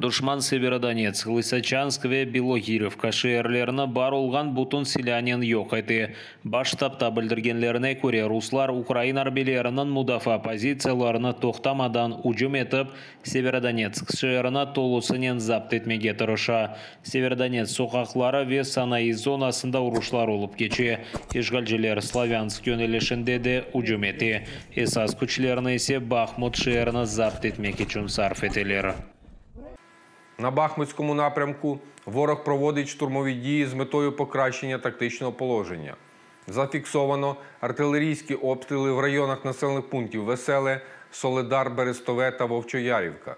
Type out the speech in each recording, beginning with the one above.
Duşman Severodonetsk, Lısoçansk ve Biloğirivka şeerlerini bar olğan bütün silânen yoq ete. Baş ştabda bildirgenlerine köre, ruslar ukrain arbiyleriniñ mudafaa pozitsiyalarına toqtamadan ücüm etip, Severodonetsk şeerini tolusınen zapt etmege tırışa. Severodonetsk soqaqları ve sanayı zonasında uruşlar olıp keçe. İşğalciler Slavânsk yönelişinde de ücüm ete, esas küçlerini ise Bahmut şeerini zapt etmek içün sarf eteler. На Бахмутському напрямку ворог проводить штурмові дії з метою покращення тактичного положення. Зафіксовано артилерійські обстріли в районах населених пунктів Веселе, Соледар, Берестове та Вовчоярівка.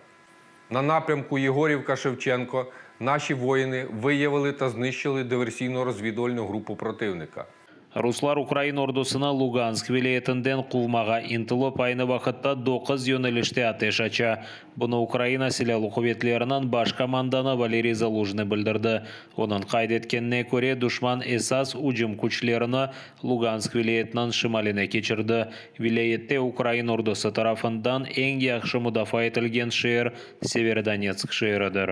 На напрямку Єгорівка-Шевченко наші воїни виявили та знищили диверсійно-розвідувальну групу противника. Ruslar ukrain ordusını Lugansk vilâyetinden quvmağa ıntılıp, aynı vaqıtta doquz yönelişte ateş aça. Bunı Ukraina Silâlı quvetleriniñ baş komandanı Valeriy Zalujnıy bildirdi. Onıñ qayd etkenine köre, duşman esas ücüm küçlerini Lugansk vilâyetiniñ şimaline keçirdi. Vilâyette ukrain ordusı tarafından eñ yahşı mudafaa etilgen şeer Severodonetsk şeeridir.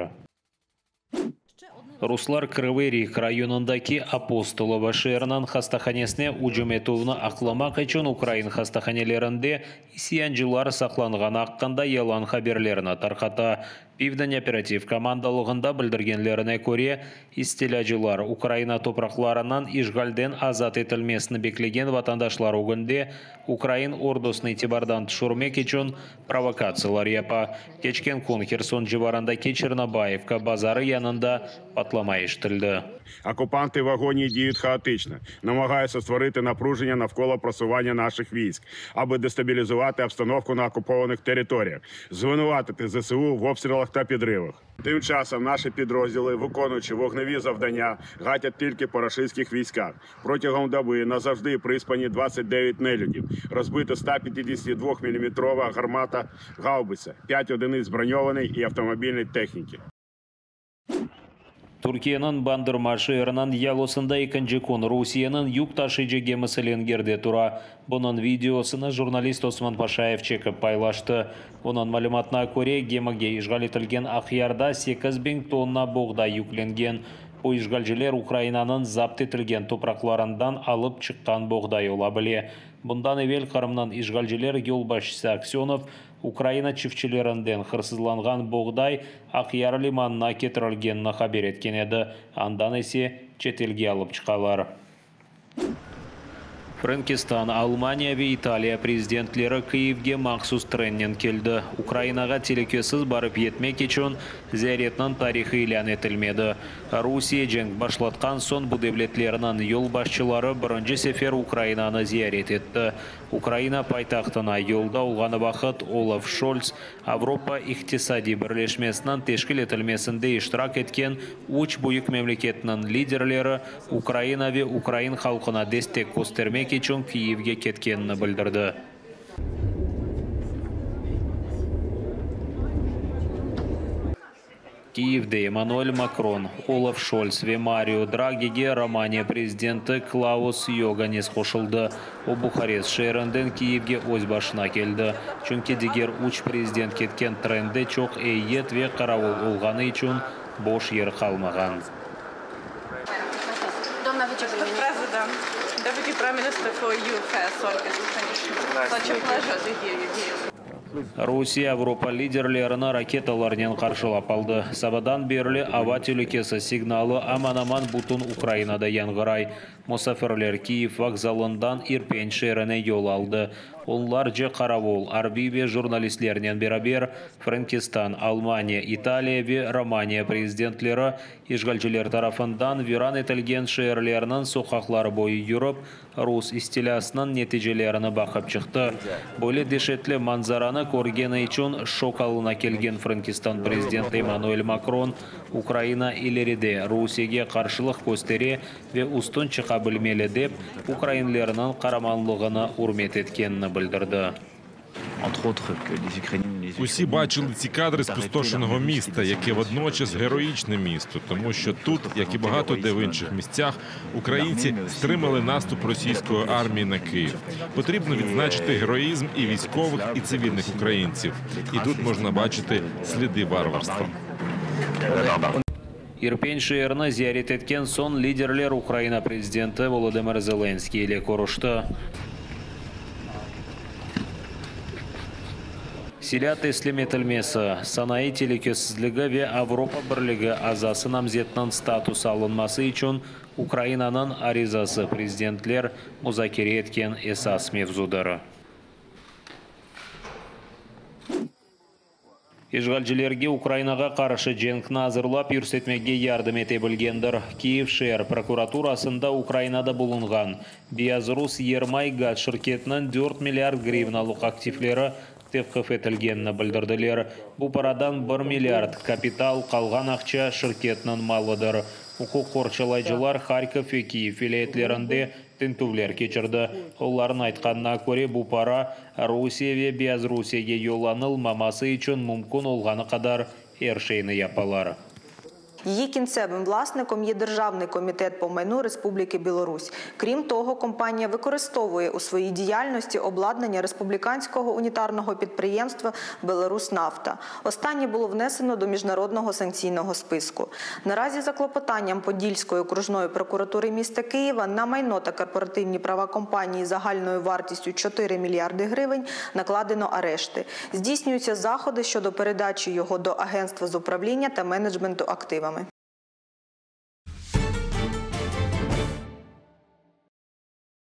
Ruslar Krıvıy Riğ rayonındaki Apostolovo şeeriniñ hastahanesine ücüm etüvni aqlamaq içün ukrain hastahanelerinde isyancılar saqlanğanı aqqında yalan haberlerni tarqata. Pivden operativ komandalığında bildirgenlerine köre, istilâcılar Ukraina topraqlarınıñ işğalden azat etilmesini beklegen vatandaşlar ögünde ukrain ordusını itibardan tüşürmek içün provokatsiyalar yapa. Keçken kün Herson civarındaki Çornobayivka bazarı yanında patlama eşitildi. Окупанти в агонії діють хаотично, намагаються створити напруження навколо просування наших військ, аби дестабілізувати обстановку на окупованих територіях, звинуватити ЗСУ в обстрілах та підривах. Тим часом наші підрозділи, виконуючи вогневі завдання, гатять тільки по рашистських військах. Протягом доби назавжди приспані 29 нелюдів, розбита 152-мм гармата гаубиця, 5 одиниць броньованої і автомобільної техніки. Türkiyeniñ Bandırma şeeriniñ yalısında ekinci kün Rusiyeniñ yük taşıyıcı gemisi lengerde tura. Bunıñ videosını jurnalist Osman Paşayev çekip paylaştı. Onıñ malümatına köre, gemige işğal etilgen Aqyarda 8000 tonna boğday yüklengen. Bu işğalciler Ukrainanıñ zapt etilgen topraqlarından alıp çıqqan boğday ola bile. Bundan evel Qırımnıñ işğalciler yolbaşçısı Aksönov, Ukraina çiftçilerinden hırsızlanğan boğday Aqyar limanına ketirilgenini haber etken edi, andan ise çetelge alıp çıqalar. Frenkistan, Almaniya ve İtaliya prezidentleri Kyivge mahsus trennen keldi. Ukrainağa telükesiz barıp yetmek içün ziyaretniñ tarihı ilân etilmedi. Rusiye cenk başlatqan soñ bu devletlerniñ yolbaşçıları birinci sefer Ukrainanı ziyaret etti. Ukraina paytahtına yolda olğanı vaqıt Olaf Şolts Avropa iqtisadiy birleşmesiniñ teşkil etilmesinde iştirak etken üç büyük memleketniñ liderleri Ukraina ve ukrain halqına destek köstermek içün Kyivge ketkenini bildirdi. Kyivde Emmanuel Makron, Olaf Şolts ve Mario Dragige Romaniya prezidenti Klaus Yoganis qoşuldı. O, Buharest şeerinden Kyivge öz başına keldi, çünki diger üç prezident ketken trende çoq eyyet ve qaravul olğanı içün boş yer qalmağan. Rusiye Avropa liderlerini raketalarnen qarşılap aldı. Sabadan berli ava telükesi signalı aman-aman bütün Ukrainada yañğıray. Musafirler Kiyev vokzalından İrpen şeerine yol aldı. Onlarca qaravul, arbiy ve jurnalistlernen beraber Frenkistan, Almaniya, İtaliya ve Romaniya prezidentleri işğalciler tarafından viran etilgen şeerlerniñ soqaqları boyu yürip, Rus istilâsınıñ neticelerini baqıp çıqtı. Böyle deşetli manzaranı körgeni içün şok alına kelgen Frenkistan prezidenti Emmanuel Makron, Ukraina ileride Rusiyege qarşılıq köstere ve üstün çıqa bilmeli dep, ukrainlerniñ qaramanlığını ürmet etkenini bildirdi. Усі бачили ці кадри спустошеного міста, яке водночас героїчне місто, тому що тут, як і багато де в інших місцях, українці стримали наступ російської армії на Київ. Потрібно відзначити героїзм і військових, і цивільних українців. І тут можна бачити сліди варварства. İrpen şeerini ziyaret etken soñ liderler Ukraina prezidenti Volodımır Zelenskıy ile körüşti. Silâ teslim etilmesi, sanayı telükesizligi ve Avropa Birligi azası namzetiniñ statusı alınması içün Ukrainanıñ arizası prezidentler muzakere etken esas mevzudır. İşğalcilerge Ukrainağa qarşı cenkni azırlap yürsetmege yardım ete bilgendir. Kiyev şeer prokuraturasında Ukrainada bulunğan Beyazrus yermay-gaz şirketiniñ dört milliard grivnalıq aktivleri tevqif etilgenini bildirdiler. Bu paradan bir milliard, kapital, qalğan aqça, şirketniñ malıdır. Uquq qorçalayıcılar Harkov ve Kiyev vilâyetlerinde tintüvler keçirdi. Olarnıñ aytqanına köre, bu para Rusiye ve Beyazrusiyege yollanılmaması içün mümkün olğanı qadar er şeyni yapalar. Її кінцевим власником є Державний комітет по майну Республіки Білорусь. Крім того, компанія використовує у своїй діяльності обладнання республіканського унітарного підприємства «Беларуснафта». Останнє було внесено до міжнародного санкційного списку. Наразі за клопотанням Подільської окружної прокуратури міста Києва на майно та корпоративні права компанії загальною вартістю 4 мільярди гривень накладено арешти. Здійснюються заходи щодо передачі його до Агентства з управління та менеджменту активами.